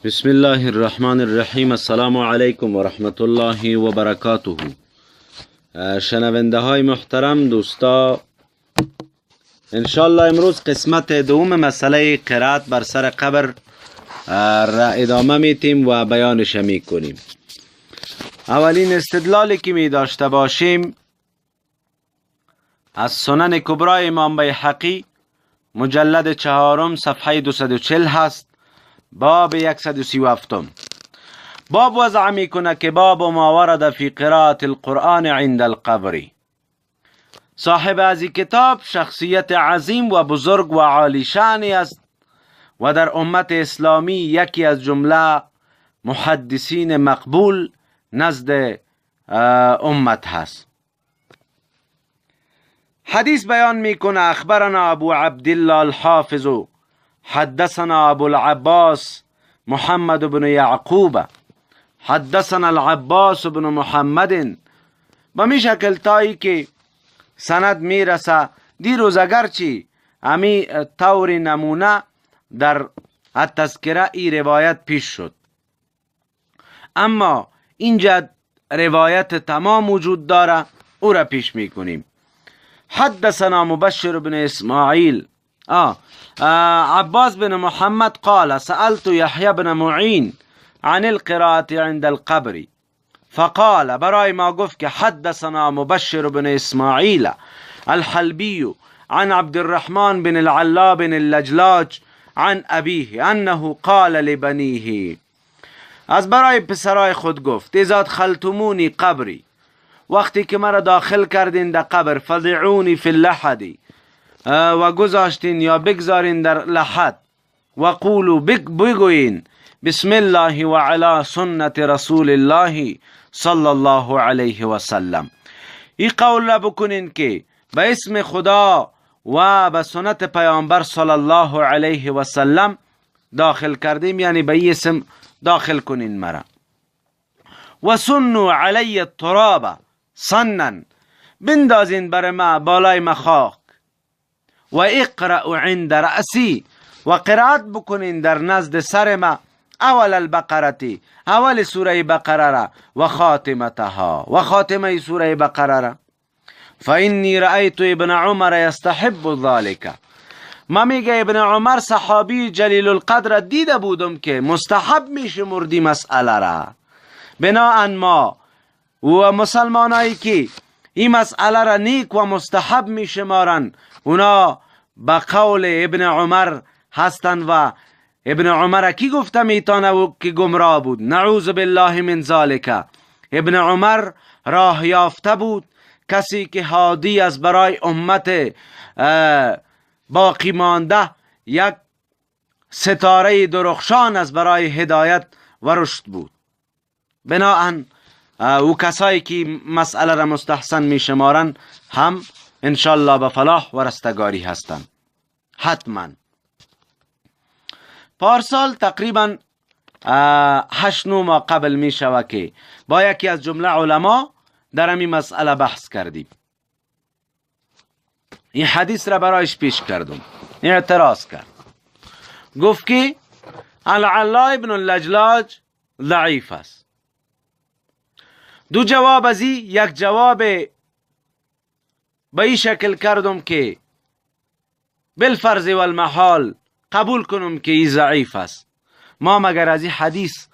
بسم الله الرحمن الرحیم. السلام علیکم و رحمت الله و برکاته. شنونده های محترم، دوستا، انشالله امروز قسمت دوم مسئله قرائت بر سر قبر را ادامه میتیم و بیانش میکنیم. اولین استدلالی که می داشته باشیم از سنن کبرای امام بیهقی مجلد 4 صفحه 240 هست، باب 137. باب وضع میکنه که باب ما ورد فی قراءة القرآن عند القبر. صاحب از این کتاب شخصیت عظیم و بزرگ و عالی شانی است و در امت اسلامی یکی از جمله محدثین مقبول نزد امت هست. حدیث بیان میکنه: اخبرنا ابو عبدالله الحافظ حدثنا ابو العباس محمد بن یعقوب حدثنا العباس بن محمد. با می شکل تایی که سند میرسه. دیروز اگرچه امی طور نمونه در التذکره ای روایت پیش شد، اما اینجا روایت تمام وجود داره، او را پیش میکنیم. حدثنا مبشر بن اسماعیل عباس بن محمد قال سألت يحيى بن معين عن القراءة عند القبر فقال، برای ما گفت که حدثنا مبشر بن اسماعیل الحلبي عن عبد الرحمن بن العلا بن اللجلاج عن أبيه أنه قال لبنيه، از برای پسرای خود گفت اذا ادخلتموني قبری، وقتی که مرا داخل کردین در قبر، فضعونی فی اللحد، و گذاشتین یا بگذارین در لحد، و قولوا بگوین بسم الله و علی سنت رسول الله صلی الله علیه و سلم. این قول را بکنین که به اسم خدا و به سنت پیامبر صلی الله علیه و سلم داخل کردیم، یعنی به این اسم داخل کنین مرا. و سنوا علی التراب سنن، بندازین بر ما بالای مخاک. و اقرأ عند رأسی، و قرائت بکنین در نزد سر ما، اول البقرة، اول سوره بقره را، و خاتمتها، و خاتمه سوره بقره را. فإنی رأیت ابن عمر یستحب ذلك، ما میگه ابن عمر صحابی جلیل القدر دیده بودم که مستحب میشه مردی مسئله را. بناءً ما و مسلمانایی که این مسئله را نیک و مستحب میشمارن، اونا به قول ابن عمر هستن. و ابن عمر کی گفته میتانه که گمراه بود؟ نعوذ بالله من ذالک. ابن عمر راه یافته بود، کسی که هادی از برای امت باقی مانده، یک ستاره درخشان از برای هدایت و رشد بود. بناهن او کسایی که مسئله را مستحسن می شمارن هم انشالله به فلاح و رستگاری هستند حتما. پارسال تقریبا 8-9 ماه قبل می شود که با یکی از جمله علما در همین مسئله بحث کردیم. این حدیث را برایش پیش کردم، اعتراض کرد، گفت که العلا ابن اللجلاج ضعیف است. دو جواب از این، یک جواب به این شکل کردم که بالفرض والمحال قبول کنم که این ضعیف است، ما مگر از این حدیث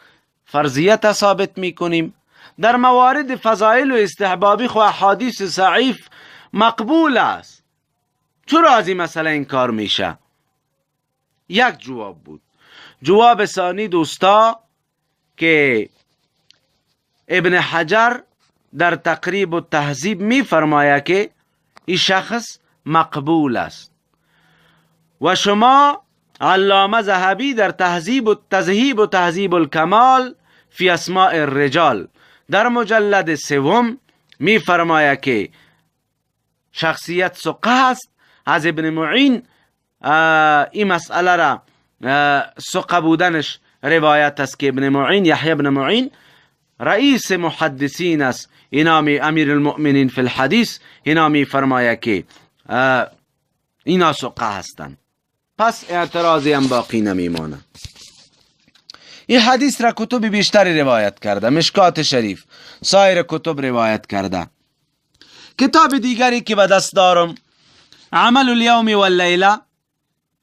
فرضیت ثابت میکنیم؟ در موارد فضایل و استحبابی خو احادیث ضعیف مقبول است، چرا از این مسئله انکار میشه؟ یک جواب بود. جواب ثانی دوستا که ابن حجر در تقریب و تهذیب می فرماید که این شخص مقبول است و شما علامه ذهبی در تهذیب و تذهیب و تهذیب الکمال فی اسماء الرجال در مجلد 3 می فرماید که شخصیت ثقه است. از ابن معین این مسئله را ثقه بودنش روایت است که ابن معین، یحیی ابن معین رئیس محدثین است، اینا می امیر المؤمنین فی الحدیث، اینا می فرماید که اینا ثقه هستند. پس اعتراضی هم باقی نمیمانه. این حدیث را کتب بیشتری روایت کرده، مشکات شریف، سایر کتب روایت کرده. کتاب دیگری که به دست دارم عمل الیوم واللیله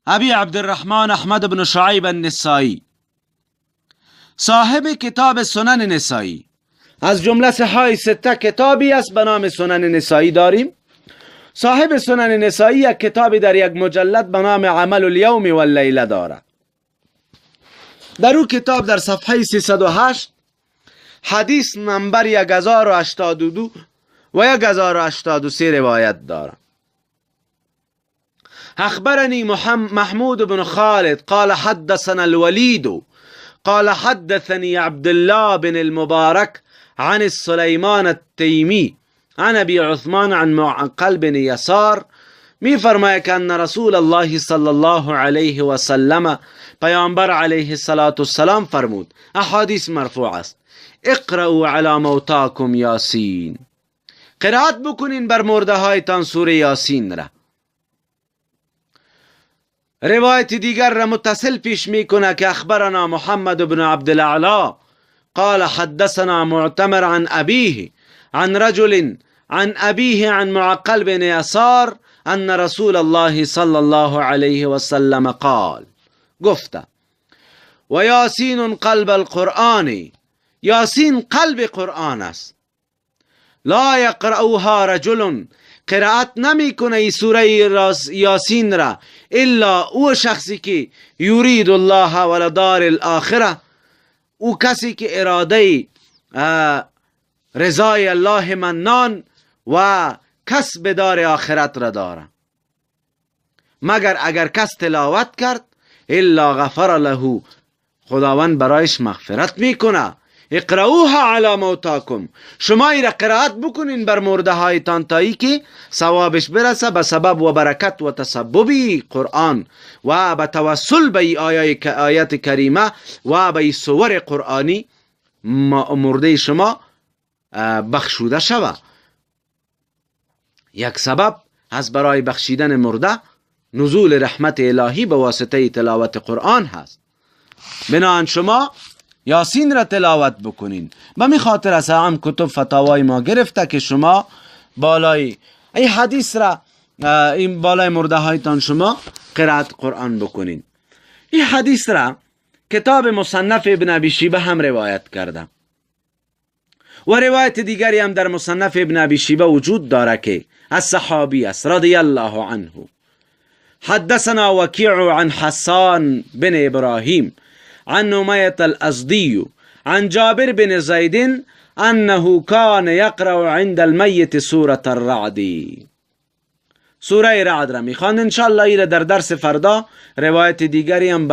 ابی عبدالرحمن احمد بن شعیب النسائی، صاحب کتاب سنن نسائی، از جمله صحای سته کتابی است به نام سنن نسائی داریم. صاحب سنن نسائی یک کتابی در یک مجلد به نام عمل الیوم واللیله داره. در او کتاب در صفحه 308 حدیث نمبر 1082 و 1083 روایت داره. اخبرني محمود بن خالد قال حدثنا الوليد قال حدثني عبد الله بن المبارك عن السليمان التيمي عن ابي عثمان عن معقل بن يسار می فرماید که ان رسول الله صلی الله علیه و سلم، پیامبر علیه الصلاة والسلام فرمود، احادیث مرفوع است، اقرأوا علی موتاکم یاسین، قرائت بکنین بر مرده هایتان سوره یاسین را. روایت دیگر را متصل پیش میکنه که اخبرنا محمد بن عبد الاعلی قال حدثنا معتمر عن ابیه عن رجل عن ابیه عن معقل بن یسار ان رسول الله صلی الله علیه وسلم قال، گفته و یاسین قلب القرآن، یاسین قلب قرآن است، لا یقرأها رجل، قرائت نمیکنه ای سوره یاسین را الا او شخصی که یرید الله ولدار الاخره، او کسی که اراده رضای الله منان و کسب دار آخرت را داره، مگر اگر کس تلاوت کرد الا غفر له، خداوند برایش مغفرت میکنه. اقرأوها علی موتاکم، شما ای را قرائت بکنین بر مرده هایتان تایی که ثوابش برسه به سبب و برکت و تسبب قرآن و به توسل به آیت کریمه و به سور قرآنی مرده شما بخشوده شوه. یک سبب از برای بخشیدن مرده نزول رحمت الهی به واسطه تلاوت قرآن هست. بنابراین شما یاسین را تلاوت بکنین. به می خاطر از هم کتب فتاوای ما گرفته که شما بالای این حدیث را، این بالای مرده هایتان شما قرائت قرآن بکنین. این حدیث را کتاب مصنف ابن ابی شیبه هم روایت کرده و روایت دیگری هم در مصنف ابن ابی شیبه وجود داره که از صحابی است رضی الله عنه، حدثنا وکیع عن حسان بن ابراهیم عن نمیة الأزدي عن جابر بن زید انه كان يقرأ عند المیت سورة الرعد، سوره رعد را میخواند. انشاءالله ایره در درس فردا روایت دیگری هم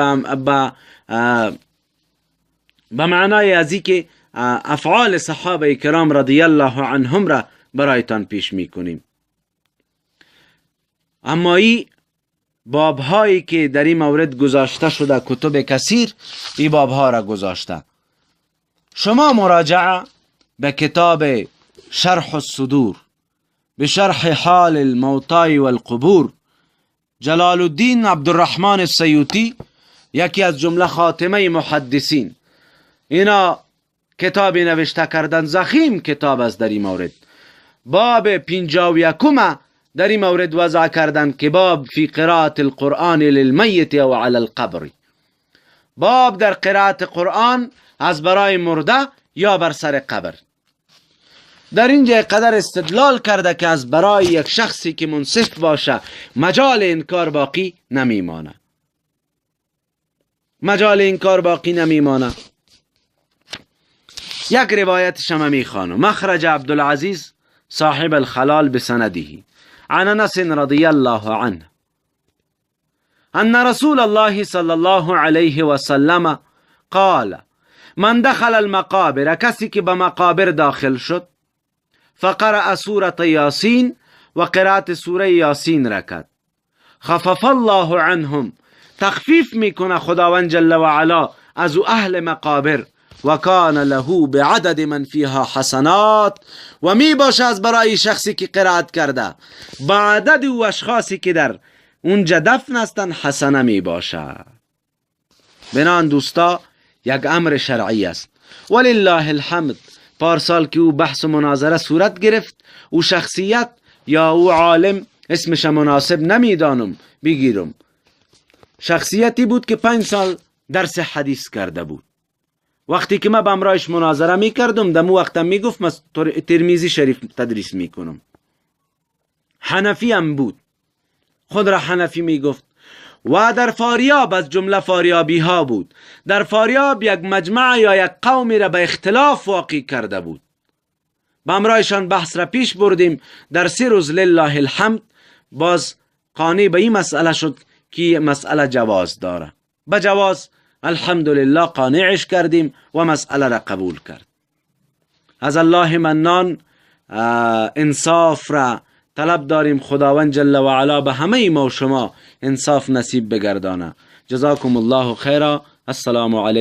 به معنای ازی که افعال صحابه کرام رضی الله عنهم را برایتان پیش میکنیم. اما ای باب هایی که در این مورد گذاشته شده، کتب کثیر این باب ها را گذاشته، شما مراجعه به کتاب شرح الصدور به شرح حال الموتای والقبور جلال الدین عبدالرحمن السیوطی، یکی از جمله خاتمه محدثین، اینا کتابی نوشته کردن، ضخیم کتاب است در این مورد. باب 51 در این مورد وضع کردن که باب فی قرائت القرآن للمیت او علی القبر، باب در قرائت قرآن از برای مرده یا بر سر قبر. در اینجا قدر استدلال کرده که از برای یک شخصی که منصف باشه مجال انکار باقی نمیمانه، مجال انکار باقی نمیمانه. یک روایت شما میخوانم، مخرج عبدالعزیز صاحب الخلال بسنده عن انس رضی الله عنه ان رسول الله صلی الله علیه وسلم قال من دخل المقابر، کسی که به مقابر داخل شد، فقرأ سورة یاسین و قرأت سوره یاسین را کرد، خفف الله عنهم، تخفیف میکنه خداوند جل و علا از اهل مقابر، و کان له بعدد من فیها حسنات، و می باشه از برای شخصی که قرائت کرده با عدد و اشخاصی که در اونجا دفن هستن حسنه می باشه. بنان دوستا یک امر شرعی است. ولله الحمد پارسال که او بحث و مناظره صورت گرفت، او شخصیت یا او عالم اسمش مناسب نمیدانم بگیرم، شخصیتی بود که 5 سال درس حدیث کرده بود. وقتی که من با امرایش مناظره میکردم، دمو وقتم میگفت من ترمیزی شریف تدریس میکنم. حنفی هم بود، خود را حنفی میگفت و در فاریاب از جمله فاریابی ها بود. در فاریاب یک مجمع یا یک قومی را به اختلاف واقع کرده بود. با امرایشان بحث را پیش بردیم. در 3 روز لله الحمد باز قانع به این مسئله شد که مسئله جواز داره. به جواز الحمدلله قانعش کردیم و مسئله را قبول کرد. از الله منان انصاف را طلب داریم. خداوند جل و علا به همه ما و شما انصاف نصیب بگردانه. جزاکم الله خیرا. السلام علیکم.